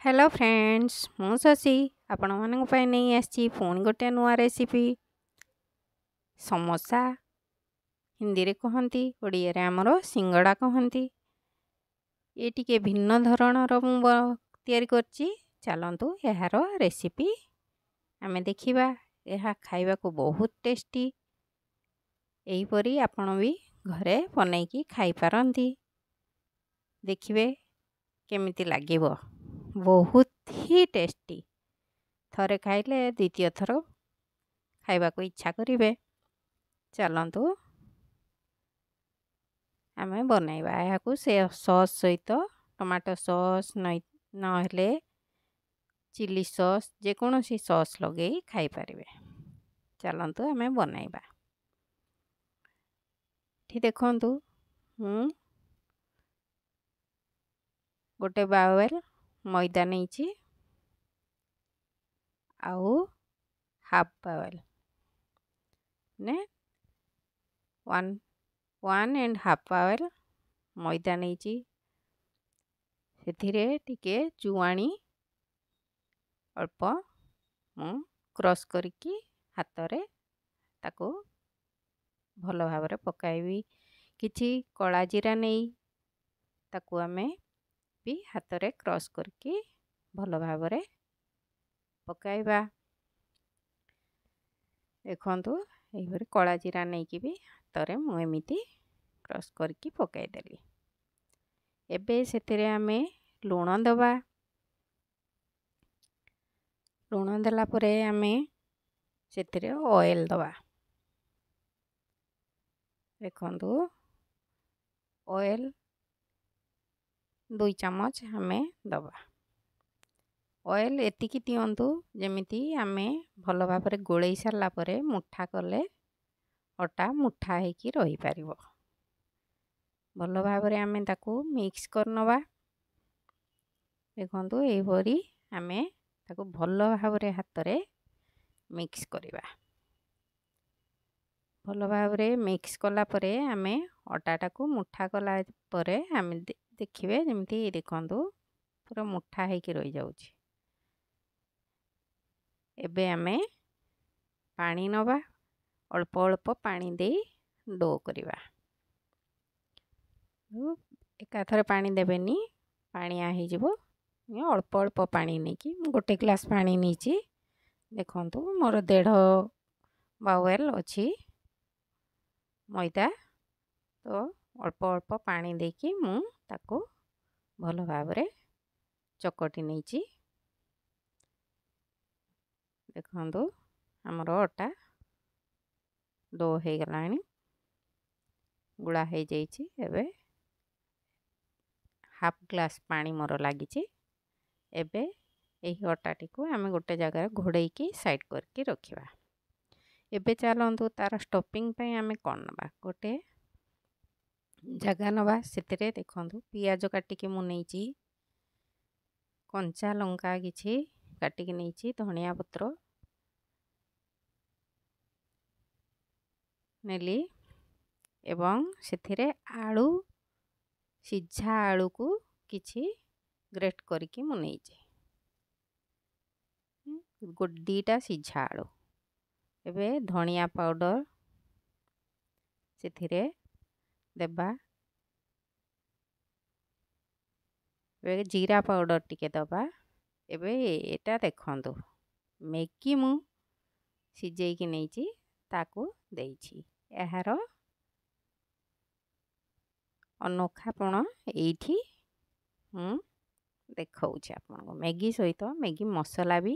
Hello friends, ମୁଁ ଶଶୀ ଆପଣମାନଙ୍କ ପାଇଁ ନେଇ ଆସିଛି ପୁଣି ଗୋଟେ ନୂଆ ରେସିପି। ସମୋସା ହିନ୍ଦୀରେ କହନ୍ତି, ଓଡ଼ିଆରେ ଆମର ସିଙ୍ଗଡ଼ା କହନ୍ତି। ଏ ଟିକେ ଭିନ୍ନ ଧରଣର ମୁଁ ତିଆରି କରିଛି। ଚାଲନ୍ତୁ ଏହାର ରେସିପି ଆମେ ଦେଖିବା। ଏହା ଖାଇବାକୁ ବହୁତ ଟେଷ୍ଟି। ଏହିପରି ଆପଣ ବି ଘରେ ବନେଇକି ଖାଇପାରନ୍ତି, ଦେଖିବେ କେମିତି ଲାଗିବ। ବହୁତ ହି ଟେଷ୍ଟି। ଥରେ ଖାଇଲେ ଦ୍ୱିତୀୟ ଥର ଖାଇବାକୁ ଇଚ୍ଛା କରିବେ। ଚାଲନ୍ତୁ ଆମେ ବନେଇବା ଏହାକୁ। ସେ ସସ୍ ସହିତ, ଟମାଟୋ ସସ୍ ନହେଲେ ଚିଲି ସସ୍, ଯେକୌଣସି ସସ୍ ଲଗେଇ ଖାଇପାରିବେ। ଚାଲନ୍ତୁ ଆମେ ବନେଇବା। ଏଠି ଦେଖନ୍ତୁ, ମୁଁ ଗୋଟେ ବାୱେଲ ମଇଦା ନେଇଛି ଆଉ ହାଫ୍ ବାୱେଲ ମାନେ ୱାନ୍ ଆଣ୍ଡ ହାଫ୍ ବାୱେଲ ମଇଦା ନେଇଛି। ସେଥିରେ ଟିକେ ଜୁଆଣି ଅଳ୍ପ ମୁଁ କ୍ରସ୍ କରିକି ହାତରେ ତାକୁ ଭଲ ଭାବରେ ପକାଇବି। କିଛି କଳା ଜିରା ନେଇ ତାକୁ ଆମେ ବି ହାତରେ କ୍ରସ୍ କରିକି ଭଲ ଭାବରେ ପକାଇବା। ଦେଖନ୍ତୁ, ଏହିପରି କଳା ଜିରା ନେଇକି ବି ହାତରେ ମୁଁ ଏମିତି କ୍ରସ୍ କରିକି ପକାଇଦେଲି। ଏବେ ସେଥିରେ ଆମେ ଲୁଣ ଦେବା। ଲୁଣ ଦେଲା ପରେ ଆମେ ସେଥିରେ ଅଏଲ୍ ଦେବା। ଦେଖନ୍ତୁ, ଅଏଲ୍ 2 ଚାମଚ ଆମେ ଦେବା। ଅଏଲ୍ ଏତିକି ଦିଅନ୍ତୁ ଯେମିତି ଆମେ ଭଲ ଭାବରେ ଗୋଳେଇ ସାରିଲା ପରେ ମୁଠା କଲେ ଅଟା ମୁଠା ହେଇକି ରହିପାରିବ। ଭଲ ଭାବରେ ଆମେ ତାକୁ ମିକ୍ସ କରିନେବା। ଦେଖନ୍ତୁ, ଏହିପରି ଆମେ ତାକୁ ଭଲ ଭାବରେ ହାତରେ ମିକ୍ସ କରିବା। ଭଲ ଭାବରେ ମିକ୍ସ କଲା ପରେ ଆମେ ଅଟାଟାକୁ ମୁଠା କଲା ପରେ ଆମେ ଦେଖିବେ ଯେମିତି, ଦେଖନ୍ତୁ, ପୁରା ମୁଠା ହେଇକି ରହିଯାଉଛି। ଏବେ ଆମେ ପାଣି ନେବା, ଅଳ୍ପ ଅଳ୍ପ ପାଣି ଦେଇ do କରିବା। ଏକାଥରେ ପାଣି ଦେବେନି, ପାଣିଆ ହେଇଯିବ। ଅଳ୍ପ ଅଳ୍ପ ପାଣି ନେଇକି, ମୁଁ ଗୋଟେ ଗ୍ଲାସ୍ ପାଣି ନେଇଛି। ଦେଖନ୍ତୁ, ମୋର ଦେଢ଼ ବାୱେଲ ଅଛି ମଇଦା, ତ ଅଳ୍ପ ଅଳ୍ପ ପାଣି ଦେଇକି ମୁଁ ତାକୁ ଭଲ ଭାବରେ ଚକଟି ନେଇଛି। ଦେଖନ୍ତୁ, ଆମର ଅଟା do ହେଇଗଲାଣି, ଗୁଳା ହେଇଯାଇଛି। ଏବେ ହାଫ୍ ଗ୍ଲାସ୍ ପାଣି ମୋର ଲାଗିଛି। ଏବେ ଏହି ଅଟାଟିକୁ ଆମେ ଗୋଟେ ଜାଗାରେ ଘୋଡ଼େଇକି ସାଇଡ଼୍ କରିକି ରଖିବା। ଏବେ ଚାଲନ୍ତୁ ତା'ର ଷ୍ଟଫିଂ ପାଇଁ ଆମେ କ'ଣ ନେବା। ଗୋଟେ ଜାଗା ନେବା, ସେଥିରେ ଦେଖନ୍ତୁ ପିଆଜ କାଟିକି ମୁଁ ନେଇଛି, କଞ୍ଚା ଲଙ୍କା କିଛି କାଟିକି ନେଇଛି, ଧନିଆ ପତ୍ର ନେଲି ଏବଂ ସେଥିରେ ଆଳୁ, ସିଝା ଆଳୁକୁ କିଛି ଗ୍ରେଟ୍ କରିକି ମୁଁ ନେଇଛି, 2ଟା ସିଝା ଆଳୁ। ଏବେ ଧଣିଆ ପାଉଡ଼ର ସେଥିରେ ଦେବା। ଏବେ ଜିରା ପାଉଡ଼ର ଟିକେ ଦେବା। ଏବେ ଏଇଟା ଦେଖନ୍ତୁ, ମ୍ୟାଗି ମୁଁ ସିଝେଇକି ନେଇଛି, ତାକୁ ଦେଇଛି। ଏହାର ଅନୋଖାପଣ ଏଇଠି ମୁଁ ଦେଖାଉଛି ଆପଣଙ୍କୁ। ମ୍ୟାଗି ସହିତ ମ୍ୟାଗି ମସଲା ବି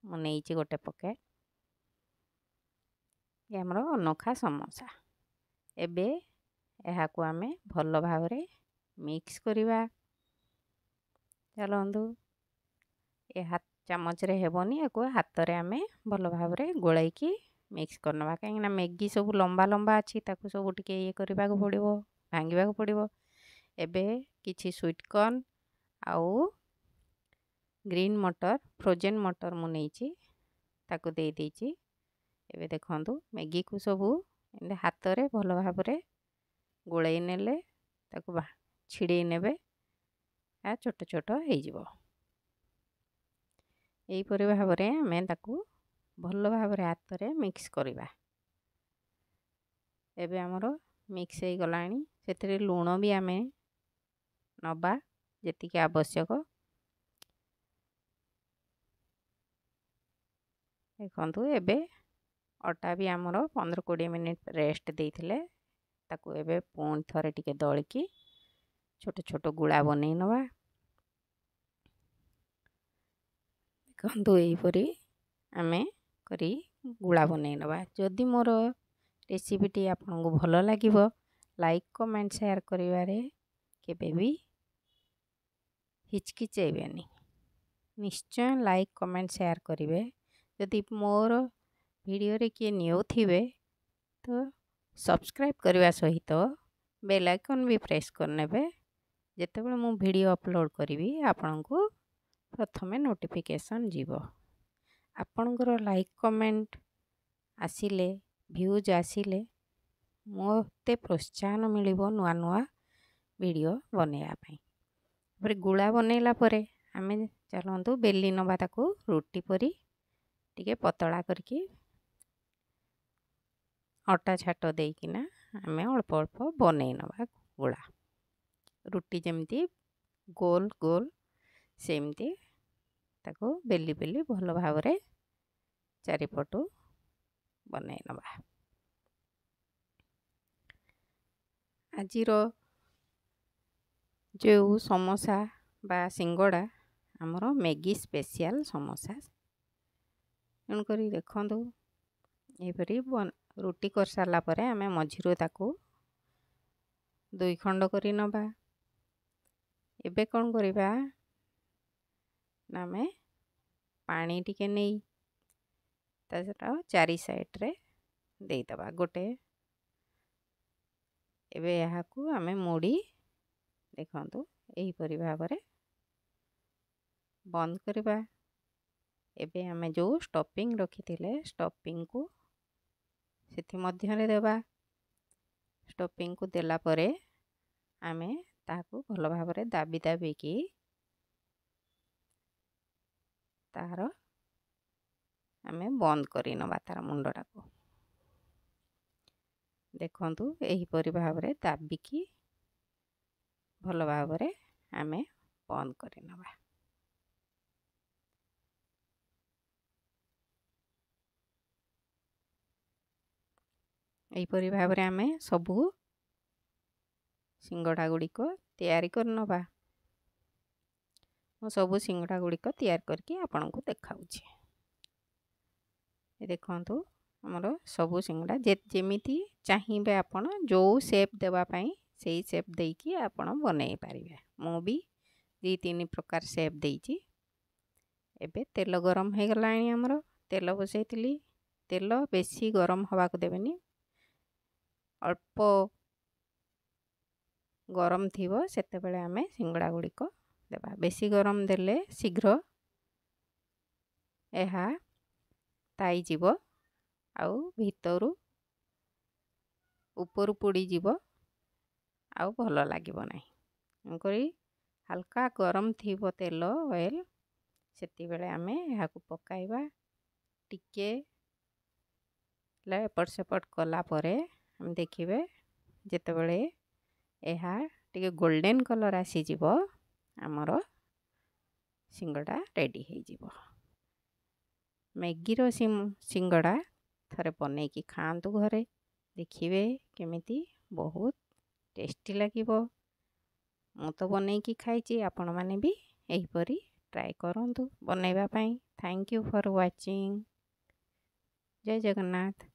ମୁଁ ନେଇଛି ଗୋଟେ ପକେଟ୍। ଏ ଆମର ଅନୋଖା ସମୋସା। ଏବେ ଏହାକୁ ଆମେ ଭଲ ଭାବରେ ମିକ୍ସ କରିବା। ଚାଲନ୍ତୁ, ଏ ହାତ ଚାମଚରେ ହେବନି, ଏହାକୁ ହାତରେ ଆମେ ଭଲ ଭାବରେ ଗୋଳେଇକି ମିକ୍ସ କରିନେବା, କାହିଁକିନା ମ୍ୟାଗି ସବୁ ଲମ୍ବା ଲମ୍ବା ଅଛି, ତାକୁ ସବୁ ଟିକେ ଇଏ କରିବାକୁ ପଡ଼ିବ, ଭାଙ୍ଗିବାକୁ ପଡ଼ିବ। ଏବେ କିଛି ସୁଇଟ୍ କର୍ଣ୍ଣ ଆଉ ଗ୍ରୀନ୍ ମଟର, ଫ୍ରୋଜେନ୍ ମଟର ମୁଁ ନେଇଛି, ତାକୁ ଦେଇଦେଇଛି। ଏବେ ଦେଖନ୍ତୁ, ମ୍ୟାଗିକୁ ସବୁ ଏମିତି ହାତରେ ଭଲ ଭାବରେ ଗୋଳେଇ ନେଲେ, ତାକୁ ଛିଡ଼େଇ ନେବେ, ଛୋଟ ଛୋଟ ହେଇଯିବ। ଏହିପରି ଭାବରେ ଆମେ ତାକୁ ଭଲ ଭାବରେ ହାତରେ ମିକ୍ସ କରିବା। ଏବେ ଆମର ମିକ୍ସ ହେଇଗଲାଣି। ସେଥିରେ ଲୁଣ ବି ଆମେ ନେବା ଯେତିକି ଆବଶ୍ୟକ। ଦେଖନ୍ତୁ ଏବେ ଅଟା ବି ଆମର 15-20 ମିନିଟ୍ ରେଷ୍ଟ ଦେଇଥିଲେ, ତାକୁ ଏବେ ପୁଣି ଥରେ ଟିକେ ଦଳିକି ଛୋଟ ଛୋଟ ଗୁଳା ବନେଇ ନେବା। ଦେଖନ୍ତୁ ଏହିପରି ଆମେ କରି ଗୁଳା ବନେଇ ନେବା। ଯଦି ମୋର ରେସିପିଟି ଆପଣଙ୍କୁ ଭଲ ଲାଗିବ, ଲାଇକ୍, କମେଣ୍ଟ, ସେୟାର କରିବାରେ କେବେ ବି ହିଚକିଚେଇବେନି। ନିଶ୍ଚୟ ଲାଇକ୍, କମେଣ୍ଟ, ସେୟାର କରିବେ। ଯଦି ମୋର ଭିଡ଼ିଓରେ କିଏ ନ୍ୟୁ ଥିବେ ତ ସବସ୍କ୍ରାଇବ୍ କରିବା ସହିତ ବେଲ୍ ଆଇକନ୍ ବି ପ୍ରେସ୍ କରିନେବେ। ଯେତେବେଳେ ମୁଁ ଭିଡ଼ିଓ ଅପଲୋଡ଼ କରିବି ଆପଣଙ୍କୁ ପ୍ରଥମେ ନୋଟିଫିକେସନ୍ ଯିବ। ଆପଣଙ୍କର ଲାଇକ୍, କମେଣ୍ଟ ଆସିଲେ, ଭ୍ୟୁଜ୍ ଆସିଲେ ମୋତେ ପ୍ରୋତ୍ସାହନ ମିଳିବ ନୂଆ ନୂଆ ଭିଡ଼ିଓ ବନେଇବା ପାଇଁ। ତାପରେ ଗୁଳା ବନେଇଲା ପରେ ଆମେ ଚାଲନ୍ତୁ ବେଲି ନେବା ତାକୁ ରୁଟି ପରି ଟିକେ ପତଳା କରିକି ଅଟା ଛାଟ ଦେଇକିନା ଆମେ ଅଳ୍ପ ଅଳ୍ପ ବନେଇ ନେବା ଗୁଳା। ରୁଟି ଯେମିତି ଗୋଲ ଗୋଲ ସେମିତି ତାକୁ ବେଲି ବେଲି ଭଲ ଭାବରେ ଚାରିପଟୁ ବନେଇ ନେବା। ଆଜିର ଯେଉଁ ସମୋସା ବା ସିଙ୍ଗଡ଼ା ଆମର ମ୍ୟାଗି ସ୍ପେଶିଆଲ ସମୋସା। ତେଣୁକରି ଦେଖନ୍ତୁ ଏହିପରି ରୁଟି କରିସାରିଲା ପରେ ଆମେ ମଝିରୁ ତାକୁ 2 ଖଣ୍ଡ କରି ନେବା। ଏବେ କ'ଣ କରିବା ନା ଆମେ ପାଣି ଟିକେ ନେଇ ତା ଚାରି ସାଇଡ଼୍ରେ ଦେଇଦେବା ଗୋଟେ। ଏବେ ଏହାକୁ ଆମେ ମୋଡ଼ି ଦେଖନ୍ତୁ ଏହିପରି ଭାବରେ ବନ୍ଦ କରିବା। ଏବେ ଆମେ ଯେଉଁ ଷ୍ଟଫିଂ ରଖିଥିଲେ ଷ୍ଟଫିଂକୁ ସେଥିମଧ୍ୟରେ ଦେବା। ଷ୍ଟଫିଂକୁ ଦେଲା ପରେ ଆମେ ତାହାକୁ ଭଲ ଭାବରେ ଦାବି ଦାବିକି ତାହାର ଆମେ ବନ୍ଦ କରିନେବା ତାର ମୁଣ୍ଡଟାକୁ। ଦେଖନ୍ତୁ ଏହିପରି ଭାବରେ ଦାବିକି ଭଲ ଭାବରେ ଆମେ ବନ୍ଦ କରିନେବା। ଏହିପରି ଭାବରେ ଆମେ ସବୁ ସିଙ୍ଗଡ଼ା ଗୁଡ଼ିକ ତିଆରି କରିନେବା। ମୁଁ ସବୁ ସିଙ୍ଗଡ଼ା ଗୁଡ଼ିକ ତିଆରି କରିକି ଆପଣଙ୍କୁ ଦେଖାଉଛି। ଦେଖନ୍ତୁ ଆମର ସବୁ ସିଙ୍ଗଡ଼ା ଯେମିତି ଚାହିଁବେ ଆପଣ ଯେଉଁ ସେପ୍ ଦେବା ପାଇଁ ସେଇ ସେପ୍ ଦେଇକି ଆପଣ ବନେଇ ପାରିବେ। ମୁଁ ବି 2-3 ପ୍ରକାର ସେପ୍ ଦେଇଛି। ଏବେ ତେଲ ଗରମ ହେଇଗଲାଣି। ଆମର ତେଲ ବସେଇଥିଲି। ତେଲ ବେଶୀ ଗରମ ହେବାକୁ ଦେବେନି, ଅଳ୍ପ ଗରମ ଥିବ ସେତେବେଳେ ଆମେ ସିଙ୍ଗଡ଼ା ଗୁଡ଼ିକ ଦେବା। ବେଶୀ ଗରମ ଦେଲେ ଶୀଘ୍ର ଏହା ତାଇଯିବ ଆଉ ଭିତରୁ ଉପରୁ ପୋଡ଼ିଯିବ, ଆଉ ଭଲ ଲାଗିବ ନାହିଁ। ତେଣୁକରି ହାଲକା ଗରମ ଥିବ ତେଲ ଅଏଲ୍, ସେତିବେଳେ ଆମେ ଏହାକୁ ପକାଇବା। ଟିକେ ଏପଟ ସେପଟ କଲା ପରେ ଆମେ ଦେଖିବେ ଯେତେବେଳେ ଏହା ଟିକେ ଗୋଲ୍ଡେନ୍ କଲର୍ ଆସିଯିବ ଆମର ସିଙ୍ଗଡ଼ା ରେଡ଼ି ହେଇଯିବ। ମ୍ୟାଗିର ସିଙ୍ଗଡ଼ା ଥରେ ବନେଇକି ଖାଆନ୍ତୁ ଘରେ, ଦେଖିବେ କେମିତି ବହୁତ ଟେଷ୍ଟି ଲାଗିବ। ମୁଁ ତ ବନେଇକି ଖାଇଛି, ଆପଣମାନେ ବି ଏହିପରି ଟ୍ରାଏ କରନ୍ତୁ ବନେଇବା ପାଇଁ। Thank you for watching. Jay Jagannath.